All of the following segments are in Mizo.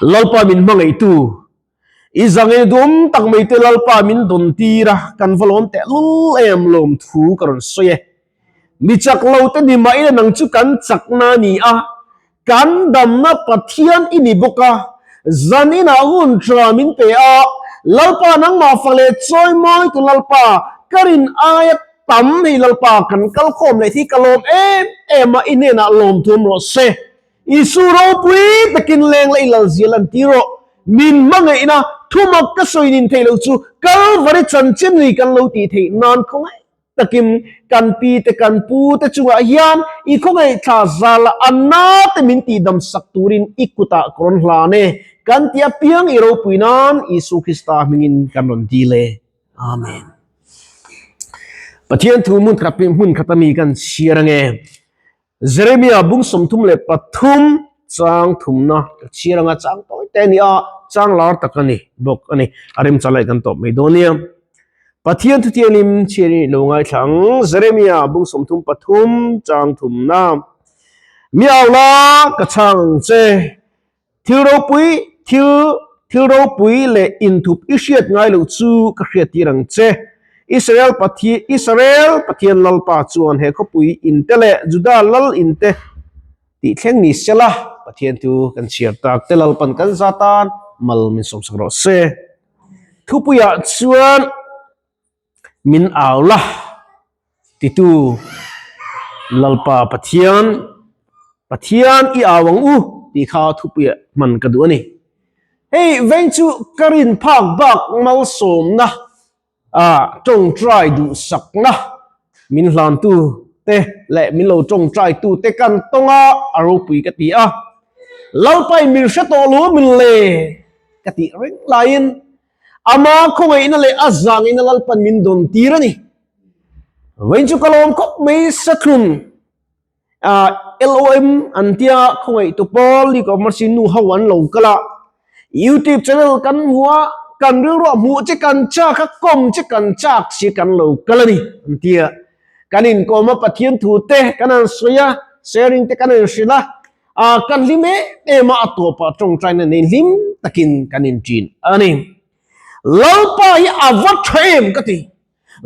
Lalpa min hmangaihtu, i zangei dum tak mai te Lalpa min dawn tir a, kan va lawm teh lul em lawm thu ka rawn sawi e. Mi chak lo te ni mah ila nang chu kan chakna a ni a, kan damna Pathian i ni bawk a, zan inah hun tha min pe a, Lalpa nangmah fak leh chawi mawi tu Lalpa ka rin aia tam hei Lalpa kan kal khawm leh hi ka lawm em em a, i hnenah lawm thum rawh se. Isu ropui takin leng la i lal zia lan tir rawh. Min hmangaihna thumak ka sawi nin theih loh chu Kalvari chanchin ni kan lo tih theih nan khawngaih takin kan pi te kan pu te chungah hian i khawngaih thla zala a na te min tihdam sak turin i kutah ka rawn hlan e. Kan ti apiang i ropui nan Isu Krista hmingin kan rawn dil e. Amen. Pathian thu hmun khat hmun khat ami kan chhiar ange. Jeremia bung 33 chang thumna ka chhiar anga chang tawi te a ni a, chang lar tak a ni bawk a ni. A remcha lai kan tawp mai dawn nia. Pathian thutianin chhiar i lo ngaithla ang. Jeremia bung 33 chang thumna. Mi au la ka chhang ang che. Thil ropui thil thil ropui leh inthup i hriat ngai loh chu ka hriat tir ang che. Israel Pathian Israel Pathian Lalpa chuan he khawpui inte leh Juda lal inte tih thleng ni sela Pathian chu kan chhiar tak te Lalpan kan za tan mal min sawmsak rawh se. Thupuiah chuan min au la titu Lalpa Pathian, Pathian i au ang u tih kha thupuiah hman ka duh a ni. Hei veng chu ka rin phak bak malsawmna ah tawngtai duhsakna min hlantu te leh min lo tawngtai tu te kan tawng a, a ropui ka ti a. Lalpa in min hre tawh lo min le ka tih reng laiin Ama khawngaihna leh a zangina Lalpan min dawn tir a ni. Vawiin chu ka lawm khawp mai Sathlun LOM an tia khawngaihtu pawl League of Mercy nu ho an lo kal a. YouTube channel kan hmu a, kan rilruah hmuh che kan chak a, kawm che kan chak si kan lo kal a ni an tia. Kan inkawm a, Pathian thu te kan han sawi a, sharing te kan han hrilh a. A kan hlim em em a, a tawpah tawngtaina nei hlim takin kan inṭin a ni. Lalpa hi a va ṭha em ka ti.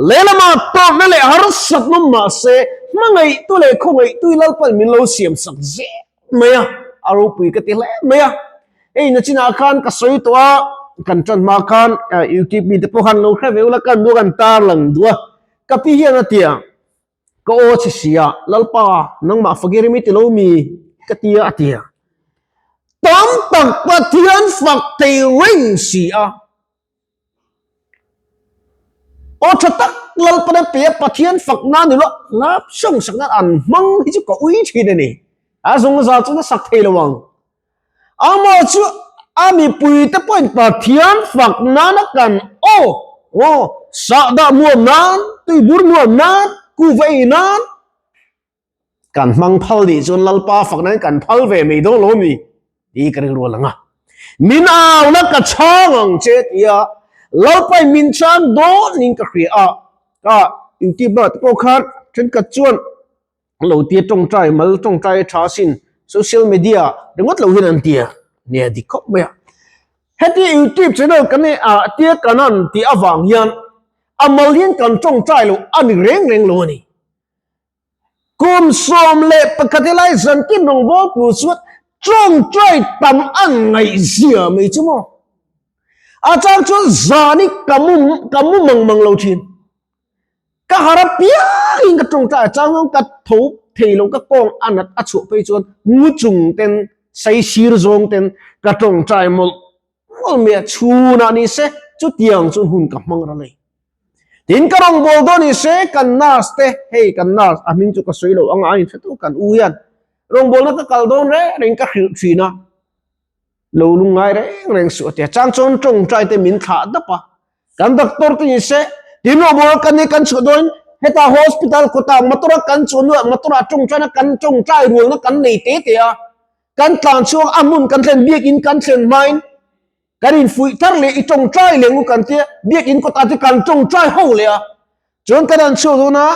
Lehlamah tawrhna leh harsatna mahse hmangaihtu leh khawngaihtu hi Lalpa'n min lo siamsak zel mai a, a ropui ka ti hle mai a. Hei nachinah khan ka sawi tawh a, kan ṭan hma khan YouTube mite pawh khan lo hre ve ula, kan duh a kan tarlang duh a, ka pi hian a ti a. Ka aw chhe sia, Lalpa, nangmah fakir i mi ti lo mi? ka ti a, a ti a. Tam tak Pathian fak thei reng si a. Aw tha tak Lalpan a pe a, Pathian fak nan ni lo, hlap sawng sak nan an hmang hi chu ka ui thin a ni. A zungzal chuan a sak thei lo ang. Amah chu a mipuite pawhin Pathian fak nana kan aw aw sahdah nuam nan, tuibur nuam nan, kuva ei nan kan hmang phal nih chuan Lalpa fak nan kan phal ve mai dawn lo mi tih ka rilru a lang a. Min auna ka chhang ang che tia Lalpain min chhang dawn in ka hria a, ka YouTuber te pawh khan thenkhat chuan lo tia tawngtai mal tawngtai a tha sin social media ringawt lo hian an tia nia dik khawp mai a heti youtube channel kan nei ah tia kan an tih avang hian a mal hian kan tawngtai lo a ni reng reng lo a ni kum 11 helai zantin rawngbawl tur chuan tawngtai tam an ngaihzia mai chu maw a chang chuan zan hi ka mu ka mu mang mang lo thin. Ka har a piangin ka tawngtai a chang chuan ka tho thei lo ka kawng a nat a chhuah phei chuan mu chung ten sei sir zawng ten ka tawngtai mawlh mawlh mai a chhunah ni se chutiang chuan hun ka hmang ral a ni. Tin ka rawngbâwl dawn ni se kan nurse te hei kan nurse a hming chu ka sawi lo anga a inhre tawh kan u hian rawngbâwlna ka kal dawn reng reng ka hrilh thin a lo lungngai reng reng suh a ti a chang chuan tawngtai te min thlah dap a. Kan doctor te ni se, tin rawh kan nei kan chhuah dawn, heta hospital kawtah motor a kan chuan hnuah motor ah tawngtaina kan tawngtai rualna kan nei te te a, kan tlan chhuak a hmun kan thlen biakin kan thlen hmain kan infuih thar leh i tawngtai leh ngu kan tia biakin kawtah te kan tawngtai ho leh a, chuan kan han chhuah dawn a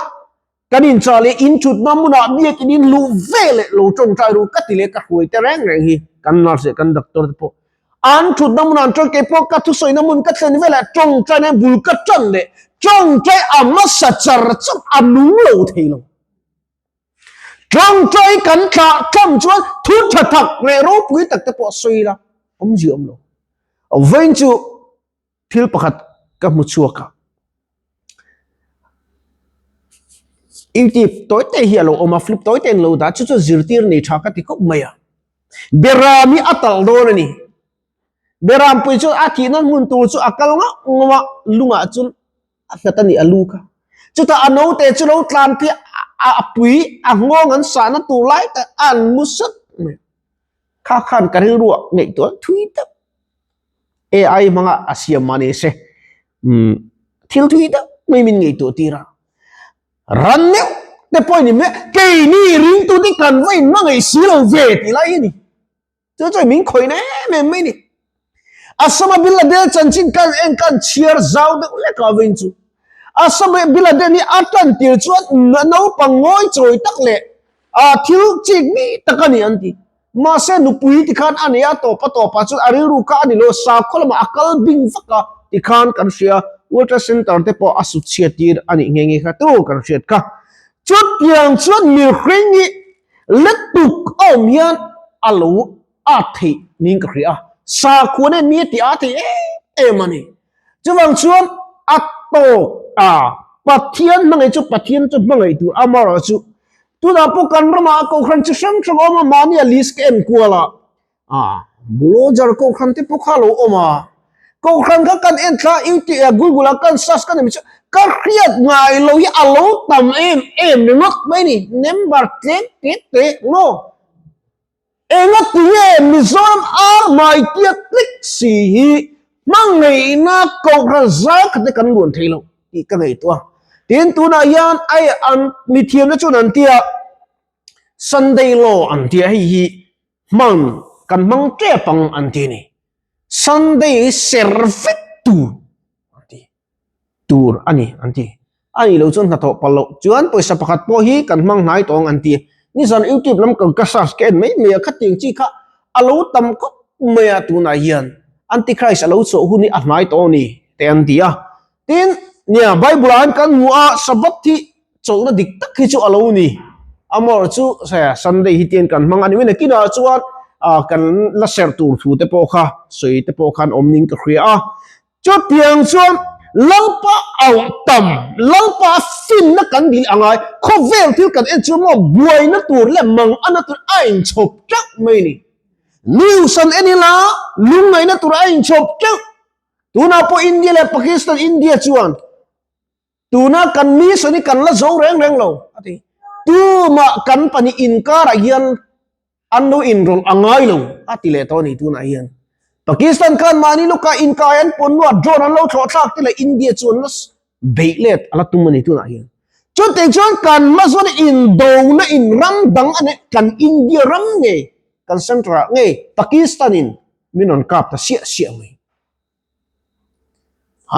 kan inchah leh inthutna hmunah biakin in luh ve leh lo tawngtai ru ka ti leh ka hruai te reng reng hi kan nurse leh kan doctor te pawh. An thutna hmunah an ṭawng, kei pawh ka thusawina hmun ka thlen velah ṭawngṭai nen bul ka ṭan leh ṭawngṭai a hmasa char char a nung lo thei lo. Ṭawngṭai kan thlah ṭam chuan thu ṭha tak leh ropui tak te pawh sawi ila awmzia awm lo. Vawiin chu thil pakhat ka hmu chhuak a, YouTube tawi te hi a lo awm a, flip tawi te an lo dah a, chu chu zirtir nei tha ka ti khawp mai a. Beram hi a talh dawn a ni. Beram pui chu a thihna hmun tur chu a kal ngauh ngauh a, lungah chuan a nghat a ni a lu kha. Chutah a naute chu lo tlan phei a, a pui a nghawng an sahna tur lai tak a an mu sat mai. Kha khan ka rilruah ngaihtuah thui tak AI hmanga a siam mah ni se thil thui tak mai min ngaihtuah tir a. Ran meuh te pawh ni mai keini ringtute kan va in hmangaih si lo ve tih lai hi a ni. Chu chuan min khawih na em em mai ni. Osama bin Laden chanchin kan en kan chhiar zau deuh lek a vawiin chu. Osama bin Laden hi a tan tir chuan naupang ngawi chawi tak leh thil chik mi tak a ni an ti. Mahse nupui tikhan a nei a tawp a tawpah chuan a rilru kha a ni lo, sakhaw lamah a kal bing vak a tikhan kan hria. World Trade Center te pawh a sut chhiat tir a nih nghe nghe kha tu kan hriat kha. Chutiang chuan mihring hi Lettuk a awm hian a lo at theih niin ka hria a, sakhua nen mi a ti a thei em em a ni. Chuvang chuan a tawk a, Pathian hmangaih chu Pathian chu hmangaih tur amaherawh chu tunah pawh kan ramah kohhran chi hrang hrang a awm a, mahni a list ka en kual a, A Bulldozer kohhran te pawh kha a lo awm a, kohhran kha kan en thla a Google ah kan search kan en chu ka hriat ngai lo hi a lo tam em em ringawt mai ni, member tlem te te maw? Enga tinge Mizoram ar mai tia click si hi hmangaihna kohhran zai khat te kan luan thei lo tih ka ngaihtuah a, tin tunah hian ai an mithiamna chuan an tia Sunday law an tia hei hi Hmang kan hmang tep ang an ti a ni. Sunday hi ser vek tur an ti. Tur a ni an ti. A nih loh chuan hnathawh palh loh chuan pawisa pakhat pawh hi kan hmang hnai tawh ang an ti. Nizan YouTube lam ka ka search ka en mai mai a, khatiang chi kha a lo tam khawp mai a tunah hian Antichrist a lo chhuah hun hi a hnai tawh a ni te an ti a. Tin, nia Bible ah hian kan hmu a Sabbath hi chawlhna dik tak hi chu a lo ni. Amawr chu Sunday hi tian kan hmang a ni mai nakinah chuan kan la serh tur thu te pawh kha sawi te pawh khan awm ning ka hria a. Chutiang chuan Lalpa auh tam, Lalpa finna kan dil a ngai, khawvel thil kan en chu maw buaina tur leh mang ana tur a inchhawp teuh mai ni. News an en ila lungngaihna tur a inchhawp teuh. Tunah pawh India leh Pakistan, India chuan Tuna kan mission hi kan la zo reng reng lo a ti. Tumah kan pahnih inkarah hian an lo inrawlh a ngai lo a ti leh tawh a ni tunah hian. Pakistan khan mahni lawkah inkai an pawn hnuah drone an lo thlawh thlak te leh India chu an la beih let a la tum a ni tunah hian. Chutih chuan kan hmazawn indona in ram dang a nih kan India ram ngei kan centre ah ngei Pakistan in min rawn kap ta siah siah mai.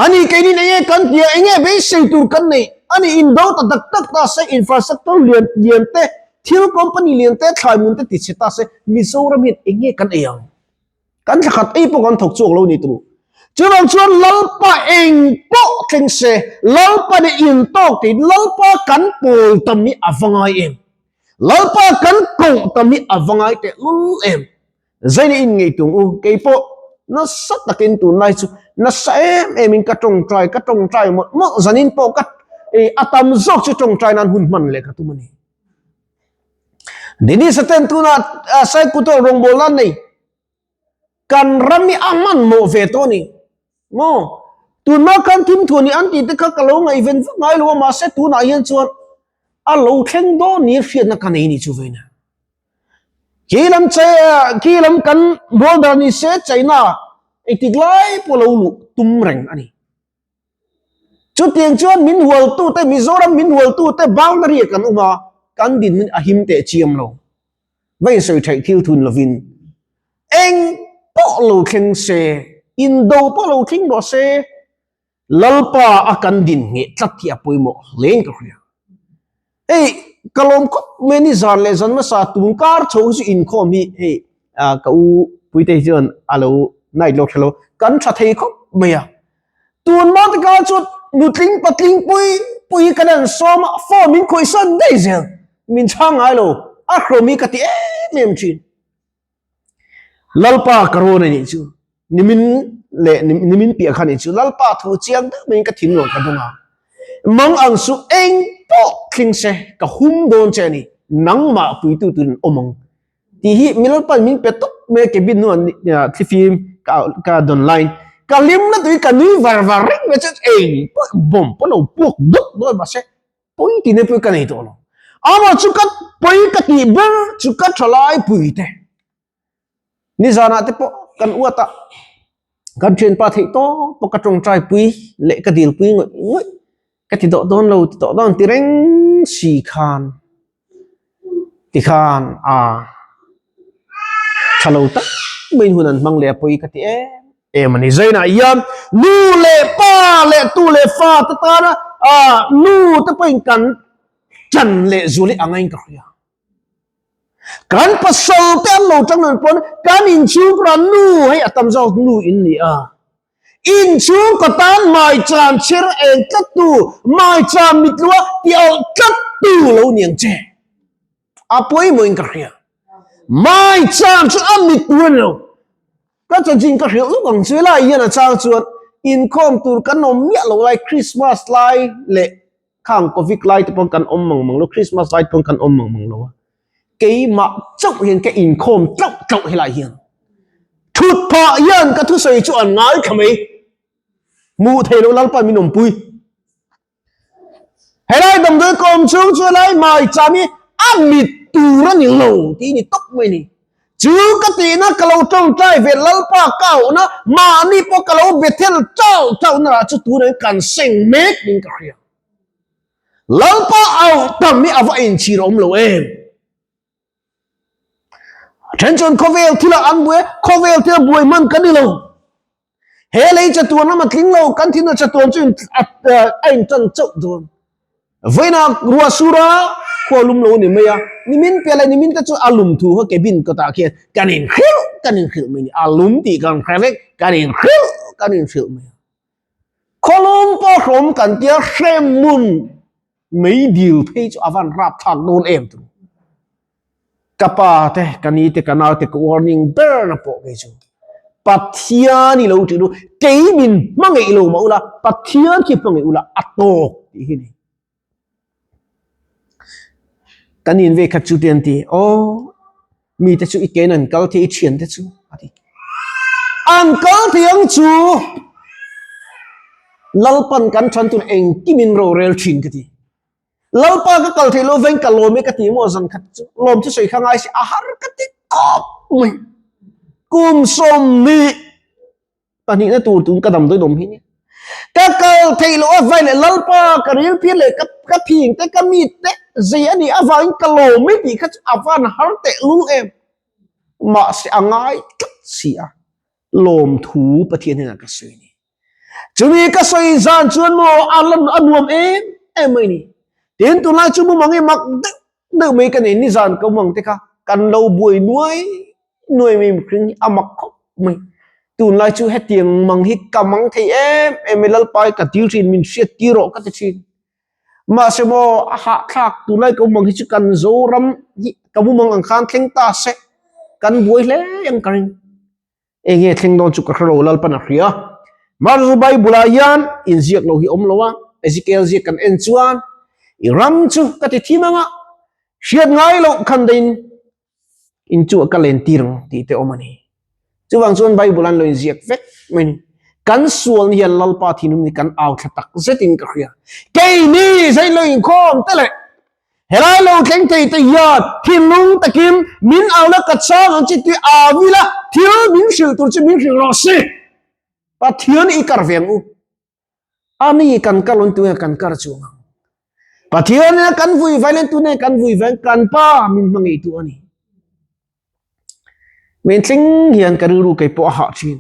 Ani keinin enge kan tia enge beisei tur kan nei ani indo ta tak tak ta se infrastructure lian lian te thil company lian te thlai mun te ti chhe ta se Mizoram hian enge kan ei ang kan thla khat ei pawh kan thawk chhuak lo ni tur chuvang chuan Lalpa eng pawh thleng se Lalpa nih in tawk tih Lalpa kan pawl tam hi a va ngai em Lalpa kan koh tam hi a va ngai teh lul em Zaina in ngei tung u, kei pawh nasa takin tunlai chu nasa em em in ka tawngtai, ka tawngtai mawlh mawlh zanin pawh ka a tam zawk chu tawngtai nan hun hman leh ka tum a ni. Dennis a ten tunah Saikutawk rawngbawlna an nei, kan ram hi a hmanhmawh ve tawh a ni maw? Tunhma khan thimthuah ni an tih te kha ka lo ngaihven vak ngai lo a, mahse tunah hian chuan a lo thleng dawn ni hriatna ka nei ni chu vawiin a. Khi lam che khi lam kan border ni se China engtik lai pawh lo luh tum reng a ni. Chutiang chuan min hualtute Mizoram min hualtute boundary ah kan awm a, kan dinhmun a him teh chiam lo. Va insawi theih thil thun lovin eng pawh lo thleng se, indo pawh lo thleng rawh se, Lalpa a kan din ngheh tlat hi a pawimawh hle in ka hria. Hei ka lawm khawp mai ni zan leh zan hmasa tun kar chho hi chu inkhawm hi hei ka u Puite hi chuan a lo Night lo tha lo kan tha thei khawp mai a. Tun hma te khan chuan nutling patling pui pui hi kan han sawm a, phone min khawih sawn daih zel, min chhang ngai lo, a hrawm hi ka ti em em thin. Lalpa ka rawn a nih chu, nimin leh nimin piah kha nih chu Lalpa thu chiang deuh maiin ka thinlung ka dawng a, mang ang chu eng pawh thleng se ka hum dawn che a ni, nangmah puitu turin awm ang tih hi mi Lalpa'n min pe tawp mai a, cabin hnuah thlifim ka dawn laiin ka hlim na tui ka nui var var reng mai chu eng pawh bomb pawh lo puak dawt dawt mahse pawi tih na pawh ka nei tawh lo. Amah chu ka pawi ka tih ber chu ka thalai pui te nizanah te pawh kan uat a kan thianpa theih tawp pawh ka tawngtai pui leh ka dil pui ngawih ngawih ka ti dawh dawn lo ti tawh dawn ti reng si khan tikhan a tha lo tak mai hun an hmang leh a pawi ka ti em em a ni. Zainah hian nu leh pa leh tu leh fa te tana nu te pawhin kan chan leh zul hi a ngain ka hria. Kan pasal te an lo tang nan pawn kan inchhungkura nu hei a tam zawk nu in ni a. Inchhungkaw tan maicham chher eng tlat tu, maicham mitlua ti awlh tlat tu lo ni ang che. A pawimawhin ka hria. Maicham chu a mit tur a ni lo. Ka chanchin ka hrilh lawk ang chu helai hian a chang chuan inkhawm tur kan awm miah lo lai Christmas lai leh khang Covid lai te pawn kan awm mang mang lo Christmas lai te pawn kan awm mang mang lo a keimah chauh hian ka inkhawm tlauh tlauh helai hian thut phah hian ka thusawi chu an ngaithla mai hmuh theih loh Lalpa min awmpui. Helai damdawi ka awm chhung chu helai maicham hi a mit tur a ni lo tih ni tawp mai ni. Chu ka tihna ka lo tawngtai ve Lalpa ka auhna mahni pawh ka lo Bethel chauh chauhna lah chu tunah hian kan seng mek niin ka hria. Lalpa auh tam hi a va inchhir awm lo em? Then chuan khawvel thila an buai a, khawvel thila buai hman kan ni lo. He lei chatuan ram a tling lo, kan thinna chatuan chu a intan chauh dawn. Vawiina ruah sur a, khua lum lo a ni mai a, nimin piah leh nimin te chu a lum thu kha cabin kawtah khian kan inhrilh kan inhrilh mai a ni. A lum tih kan hre vek, kan inhrilh kan inhrilh mai a. Khawlum pawh hrawm kan tia hremhmun meidil phei chu a van rap thlak dawn em tur. Ka pa te, ka ni te, ka nau te ka warning ber na pawh kei chu Pathian i lo tih nu kei min hmangaih lo mah ula Pathian khi hmangaih ula a tawk tih hi ni. Kan in ve khat chu te an ti, aw mi te chu i kein an kal thei i thian te chu a ti. An kal thei ang chu Lalpan kan than tur engkimin rorel thin ka ti. Lalpa ka kal thei lo veng ka lawm e ka ti maw zan khat chu lawm chu sawi kha ngai si a har ka ti khawp mai. Kum 20 Pahnihna tur tun ka damdawi dawm hi nia. Ka kal theih loh a vai leh Lalpa ka ril phir leh ka ka phing te ka mit te zei a nih avangin ka lawm mai tih kha chu a van har teh lul em. Mahse a ngai tlat si a, lawmthu Pathian hnenah ka sawi a ni. Chumi ka sawi zan chuan maw a lan a nuam em em mai ni. Tin tunlai chu mumang hi mak deuh deuh mai ka nei nizan ka mumang te kha kan lo buai nuai nuai mai mihring hi a mak khawp mai tunlai chu hetiang mang hi ka mang thei em em mai lalpa hi ka dil thin min hriat tir rawh ka ti thin mahse maw a hahthlak tunlai ka mumang hi chu kan Zoram hi ka mumang ang khan thleng ta se kan buai hle ang ka ring. Enge thleng dawn chu ka hre lo Lalpan a hria. Marzu Bible ah hian inziak lo hi awm lo a, Ezekiel ziak kan en chuan i ram chu ka ti thim anga hriat ngai loh khan dain in chu ka len tir ang tih te awm a ni. Chuvang chuan Bible an lo inziak vek mai ni. Kan sual ni hian Lalpa thinlung ni kan au thla tak zetin ka hria. Keini zai lo inkhawm te leh Helai lo thleng thei te hian thinlung takin min auna ka chang ang chi tui au ila thil min hrilh tur chu min hrilh rawh se. Pathian i kar ve ang u. Ani kan kal on tunge kan kar chuang ang. Pathian ina kan vui vai len tune kan vui vai kan pa min hmangaih tu ani. Men thleng hian ka rilru kei pawh a hah thin.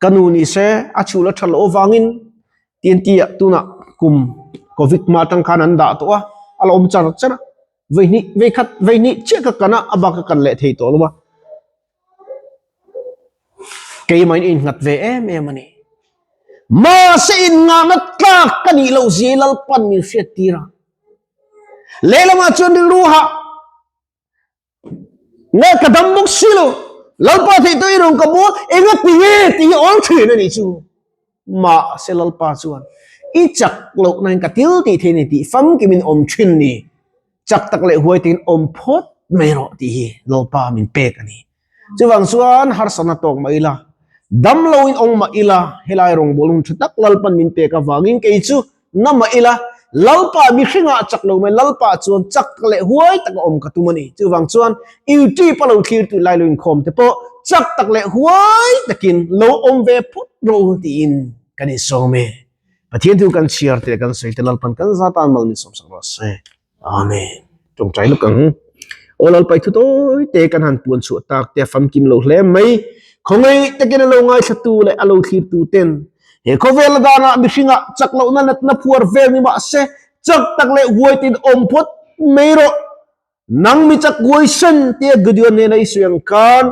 Ka nu ni se a chhul a tha loh avangin TNT ah tunah kum covid hma atang khan an dah tawh a, a la awm char char a. Vawihnih vawikhat vawihnih chiah ka kan a, a bak ka kan leh thei tawh lo a. Keimah in innghat ve em em a ni. Mahse inngahna tlak ka nih loh zia Lalpan min hriat tir a. Lehlamah chuan rilru hah nge ka dam bawk si lo. Lalpa theih tawh i rawn ka bawk enga ti nge tih hi awl thin a nih chu. Mahse Lalpa chuan i chak loh nain ka til tih thei a ni tih famkimin awm thin ni. Chak tak leh huai takin awm phawt mai rawh tih hi Lalpa min pek a ni. Chuvang chuan harsatna tawk mah ila, damlo in awm mah ila, helai rawngbâwl hun tha tak Lalpan min pek avangin kei chu na mah ila, Lalpa mihringah chak lo mai, Lalpa chuan chak leh huai taka awm ka tum a ni. Chuvang chuan YouTube a lo thlirtu lai lo inkhawm te pawh chak tak leh huai takin lo awm ve phawt rawh u tiin kan insawm e. Pathian thu kan chhiar te leh kan sawi te Lalpan kan zatan mal min sawmsak rawh se. Amen. Tawngtai lawk ang. Aw Lalpai thu tawi te kan han puan chhuah tak te a famkim lo hle mai. Khawngaih takin a lo ngaithlatu leh a lo thlirtu ten he khawvel danah mihringah chak lohna natna phuar vel ni mah se chak tak leh huai tin awm phawt mai rawh. Nang mi chak huaisen tia Gideon nena i sawi ang khan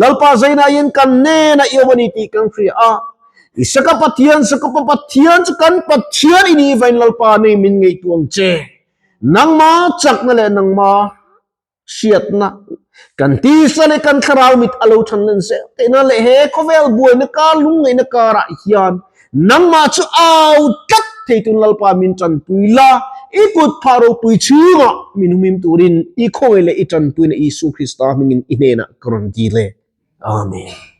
Lalpa zaina hian kan hnenah i awm a ni tih kan hria a. Isaka Pathian, Jakoba Pathian chu kan Pathian i nih vain Lalpa nei min ngaihtuah ang che. Nangma chakna leh nangma hriatna kan tisa leh kan thlarau mit a lo than len zel theihna leh he khawvel buaina kar lungngaihna karah hian nangmah chu au tlat thei tun Lalpa min tanpui la, i kut phah ropui chhungah min humhim turin i khawngaih leh i tanpuina Isu Krista hmingin i hnenah ka rawn dil e. Amen.